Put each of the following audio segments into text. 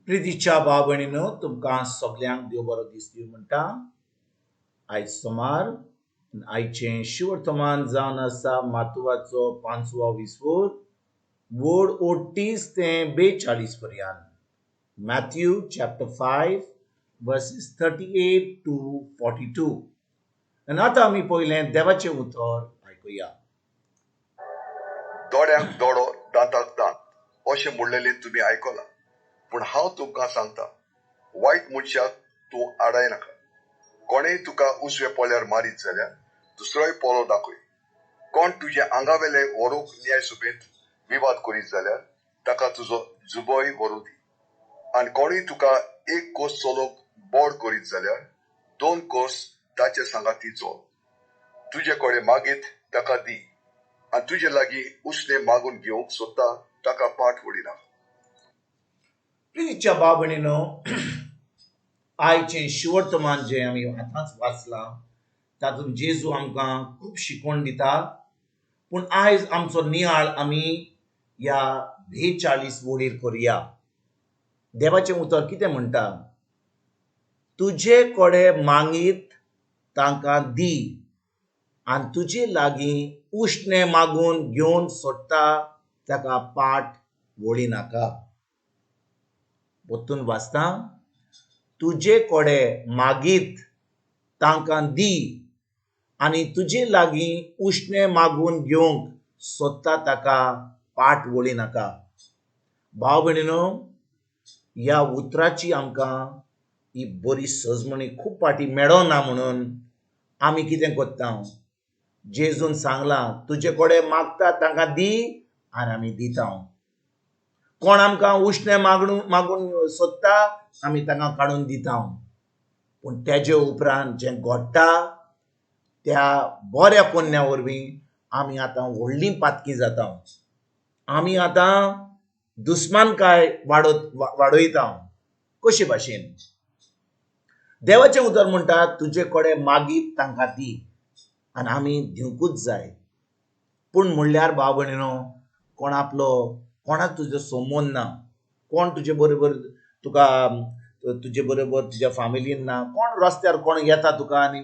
प्रितीच्या भाव भयणीनो, तुमकां सगल्यांक देव बरो दीस दिवं म्हणटा. आयज सोमार, आयचें शिवर्तमान जावन आसा मातुवाचो पांचवो विस्वोर, वड 38 ते 42 पर्यंत. Matthew chapter 5 verses 38 to 42. आनी आतां आमी पयलें देवाचें उतर आयकुया. दोळ्यांक दोळो, दांताक दांत अशें म्हणलेलें तुमी आयकलां, पूण हांव तुमकां सांगता, वायट मनशाक तूं आडाय नाका. कोणेय तुका उजवे पोल्यार मारीत जाल्यार दुसरोय पोलो दाखय. कोण तुज्या आंगावेले व्हरूंक न्याय सभेंत विवाद करीत जाल्यार ताका तुजो जुबोय व्हरूं दी. आनी कोणूय तुका एक कोस चलोवंक बोड करीत जाल्यार 2 कोस ताचे सांगाती चल. तुजे कडेन मागीत ताका दी, आनी तुजे लागीं उसणें मागून घेवंक सोदता ताका पाठ वडिना. प्रितीच्या भाव भयणीनो, आयचें शिवर्तमान जें आमी आतांच वाचलां तातूंत जेजू आमकां खूब शिकवण दिता. पूण आयज आमचो नियाळ आमी ह्या 42 वडीर करुया. देवाचें उतर कितें म्हणटा? तुजे कडेन मागीत तांकां दी, आनी तुजे लागीं उश्णें मागून घेवन सोडटा ताका पाठ वळी नाका. परतून वाचता, तुजे कडेन मागीत तांकां दी, आनी तुजे लागीं उश्णें मागून घेवंक सोदता ताका पाठ वळी नाका. भाव भयणीनो, ह्या उतराची आमकां ही बरी सजमणी खूब फावटी मेळना म्हणून आमी कितें करता? जेजून सांगलां तुजे कडेन मागता तांकां दी, आनी आमी दिता. कोण आमकां उश्णें मागून सोदता आमी तांकां काडून दिता. पूण तेजे उपरांत जें घडटा त्या बऱ्या कोन्या वरवीं आमी आतां व्हडलीं पातकी जाता. आमी आतां दुस्मानकाय वाडयता. कशे भाशेन? देवाचें उतर म्हणटा तुजे कडेन मागीत तांकां दी, आनी आमी दिवंकूच जाय. पूण म्हणल्यार भाव भयणीनो, कोण आपलो कोणाक तुजो संबंद ना, कोण तुजे बरोबर तुका तुजे बरोबर तुज्या फामिलीन ना, कोण रस्त्यार कोण येता तुका आनी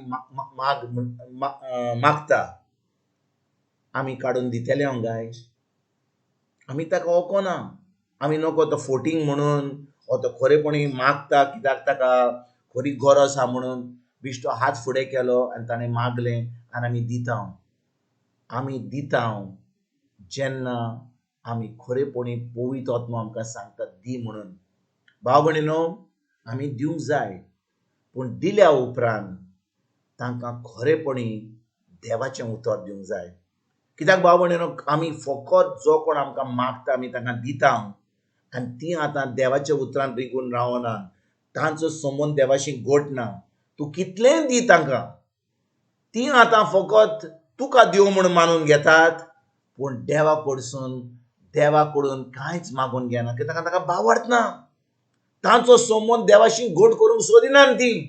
मागता, आमी काडून दितले हांव गाय? आमी ताका वळखना. आमी नको तो फोटींग म्हणून, वो तो खरेपणी मागता कित्याक ताका खरी गरज आसा म्हणून बिश्टो हात फुडें केलो आनी ताणें मागलें आनी आमी दिता. आमी दिता जेन्ना आमी खरेपणी पवित्र आत्मो आमकां सांगता दी म्हणून. भाव भयणीनो, आमी दिवंक जाय, पूण दिल्या उपरांत तांकां खरेपणी देवाचें उतर दिवंक जाय. कित्याक भाव भयणीनो, आमी फकत जो कोण आमकां मागता आमी तांकां दिता, आनी तीं आतां देवाच्या उतरान रिगून रावना, तांचो संबंद देवाशी गोट ना. तूं कितलेंय दी तांकां, तीं आतां फकत तुका देव म्हूण मानून घेतात, पूण देवा कडसून देवा कडून कांयच मागून घेना, कित्याक तांकां भावार्थ ना. तांचो संबंद देवाशी गोट करूंक सोदिनात तीं.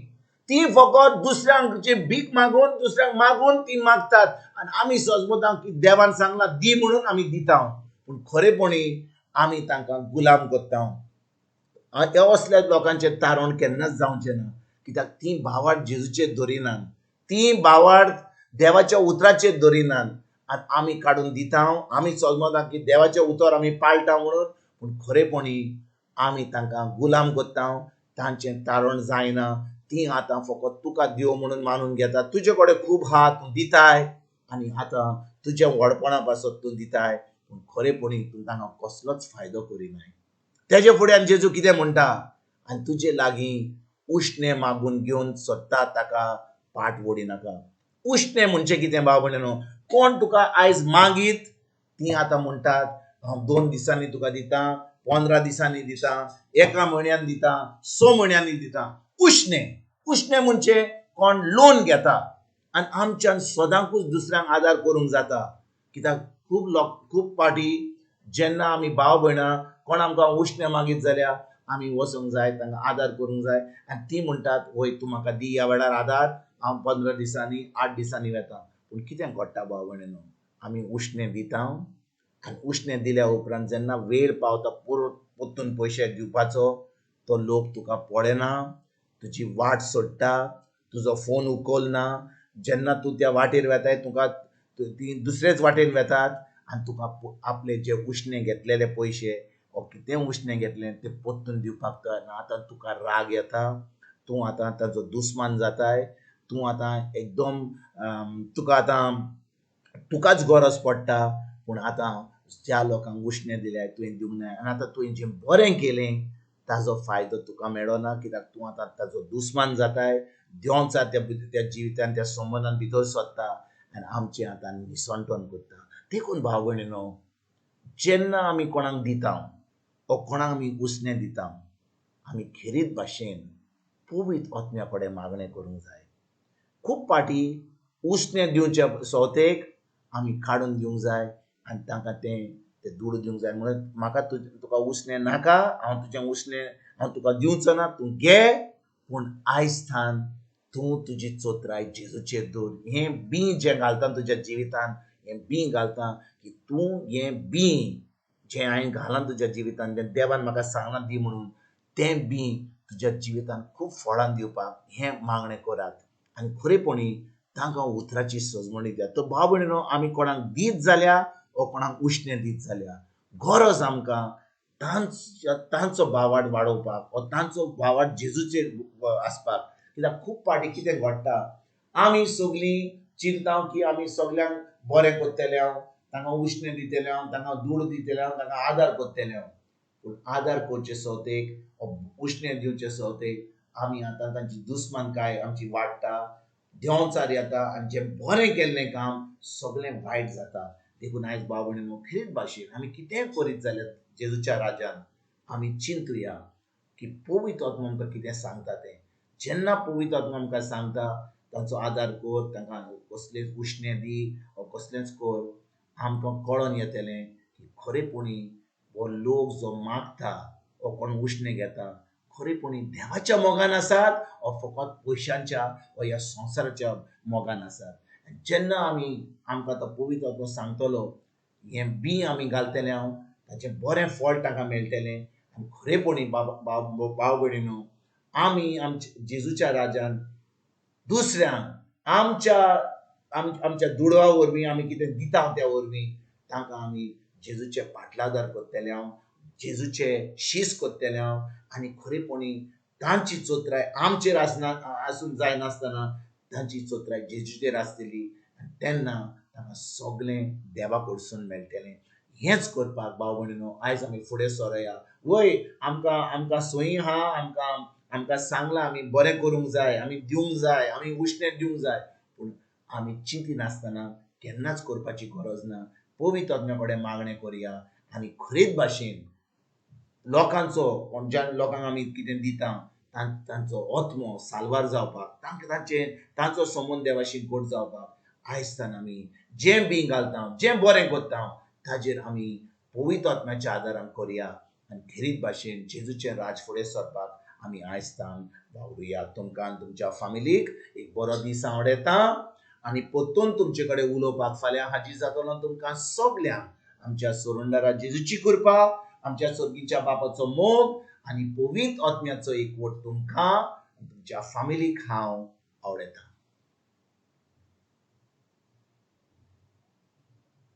तीं फकत दुसऱ्यांची भीक मागून दुसऱ्यांक मागून तीं मागतात, आनी आमी सजमता की देवान सांगलां दी म्हणून आमी दिता, पूण खरेपणी आमी तांकां गुलाम करता. असल्या लोकांचें तारण केन्नाच जावचें ना, कित्याक तीं भावार्थ जेजूचेर धरिनात, तीं भावार्थ देवाच्या उतराचेर धरिनात, आनी आमी काडून दिता. आमी सजमता की देवाचें उतर आमी पाळटा म्हणून, पूण खरेपणी आमी तांकां गुलाम करता. तांचें तारण जायना. तीं आतां फकत तुका देव म्हणून मानून घेतात, तुजे कडेन खूब आहा तूं दिताय, आनी आतां तुज्या व्हडपणा पासत तूं दिताय, पूण खरेपणी तूं तांकां कसलोच फायदो करिनाय. तेजे फुड्यान जेजू कितें म्हणटा? आनी तुजे लागीं उश्णें मागून घेवन सोदता ताका पाठ वडी नाका. उश्णें म्हणजे कितें भाव भयणीनो? कोण तुका आयज मागीत तीं आतां म्हणटात हांव 2 दिसांनी तुका दिता, 15 दिसांनी दिता, 1 म्हयन्यान दिता, 6 म्हयन्यांनी दिता. उश्णें उश्णें म्हणजे कोण लोन घेता, आनी आमच्यान सदांकूच दुसऱ्यांक आदार करूंक जाता. कित्याक खूब लोक खूब फावटी जेन्ना आमी भाव भयणां कोण आमकां उश्णें मागीत जाल्यार आमी वचूंक जाय, तांकां आदार करूंक जाय, आनी तीं म्हणटात वय तूं म्हाका दी ह्या वेळार आदार, हांव 15 दिसांनी 8 दिसांनी वेता. पूण कितें घडटा भाव भयणीनो, आमी उश्णें दिता, आनी उश्णें दिल्या उपरांत जेन्ना वेळ पावता परतून पयशे दिवपाचो, तो लोक तुका पळयना, तुजी वाट सोडटा, तुजो फोन उखलना. जेन्ना तूं त्या वाटेर वेताय तुका ती दुसरेच वाटेन वेतात आनी तुका आपले जे उश्णे घेतलेले पयशे वा कितें उश्णें घेतलें तें परतून दिवपाक तयार ना. आतां तुका राग येता, तूं आतां ताजो दुस्मान जाताय, तूं आतां एकदम तुका आतां तुकाच गरज पडटा. पूण आतां ज्या लोकांक उश्णें दिल्यार तुवें दिवंक ना आनी आतां तुवें जें बरें केलें ताजो फायदो तुका मेळना, कित्याक तूं आतां ताजो दुस्मान जाताय. देंवचार त्या जिवितान त्या संबंदान भितर सरता आनी आमचें आतां निसणटण करता. देखून भाव भयणीनो, जेन्ना आमी कोणाक दिता वा कोणाक आमी उश्णें दिता, आमी खेरीत भाशेन पवित्र आत्म्या कडेन मागणें करूंक जाय. खूब फावटी उश्णें दिवच्या सोवतेक आमी काडून दिवंक जाय आनी तांकां तें दुडू दिवंक जाय. म्हणून म्हाका तुका उश्णें नाका, हांव तुजें उश्णें हांव तुका दिवचो ना, तूं घे, पूण आयज थावन तूं तुजी चोत्राय जेजूचेर दवर. हें बीं जें घालता तुज्या जिवितान, हें बीं घालता की तूं हें बीं जें हांवें घालां तुज्या जिवितान, जें देवान म्हाका सांगलां दी म्हणून, तें बीं तुज्या जिवितान खूब फळां दिवपाक हें मागणें करात आनी खरेपणी तांकां उतराची सजमणी दियात. तर भाव भयणीनो, आमी कोणाक दीत जाल्यार वा कोणाक उश्णें दीत जाल्यार गरज आमकां तांचो भावार्थ वाडोवपाक वा तांचो भावार्थ जेजूचेर आसपाक. कित्याक खूब फावटी कितें घडटा, आमी सगळीं चिंता की आमी सगल्यांक बरें करतले हांव, तांकां उश्णें दितले हांव, तांकां दुडू दितले हांव, तांकां आदार करतले हांव. पूण आदार करचे सोवतेक वा उश्णें दिवचे सोवतेक आमी आतां तांची दुस्मानकाय आमची वाडटा, देंवचार येता आनी जें बरें केल्लें काम सगळें वायट जाता. देखून आयज भाव भयणीनो, खेरीत भाशेन आमी कितेंय करीत जाल्यार जेजूच्या राजान आमी चिंतुया की पवित्र आत्मो आमकां कितें सांगता तें. जेन्ना पवित्र आत्मो आमकां सांगता तांचो आदार कर, तांकां कसलेंच उश्णें दी वा कसलेंच कर, आमकां कळोन येतलें की खरेपणी हो लोक जो मागता वा कोण उश्णें घेता खरेपणी देवाच्या मोगान आसात वा फकत पयशांच्या वा ह्या संवसाराच्या मोगान आसात. जेन्ना आमी आमकां तो पवित्र आत्मो सांगतलो हें बीं आमी घालतले हांव, ताचें बरें फळ तांकां मेळटलें. आनी खरेपणी भाव भयणीनो, आमी आमच्या जेजूच्या राजान दुसऱ्यांक आमच्या आमच्या दुडवा वरवीं आमी कितें दिता त्या वरवीं तांकां आमी जेजूचे पाटलादार करतले हांव, जेजूचे शीस करतले हांव आनी खरेपणी तांची चोत्राय आमचेर आसना आसूंक जायनासतना तांची चोत्राय जेजूचेर आसतली आनी तेन्ना तांकां सगळें देवा कडसून मेळटलें. हेंच करपाक भाव भयणीनो आयज आमी फुडें सरोया. वय आमकां आमकां सोयी आहा, आमकां आमकां सांगलां आमी बरें करूंक जाय, आमी दिवंक जाय, आमी उश्णें दिवंक जाय, पूण आमी चिंतिनासतना केन्नाच करपाची गरज ना. पवित्र आत्म्या कडेन मागणें करया आनी खरेच भाशेन लोकांचो ज्या लोकांक आमी कितें दिता तांचो आत्मो साल्वार जावपाक, तांकां तांचे तांचो संबंद देवाशी गोड जावपाक आयज आमी जें बीं घालता, जें बरें करता ताजेर आमी पवित्र आत्म्याच्या आदारान करया आनी खेरीत भाशेन जेजूचें राज फुडें सरपाक आमी आयज तान वावरुया. तुमकां आनी तुमच्या फामिलीक एक बरो दीस आवडयता आनी परतून तुमचे कडेन उलोवपाक फाल्यां हाजीर जातलो. तुमकां सगल्यांक आमच्या सोरुंडारा जेजूची कृपा, आमच्या सर्गीच्या बापाचो मोग आनी पवित्र आत्म्याचो एकवट तुमकां तुमच्या फामिलीक हांव आवडयता.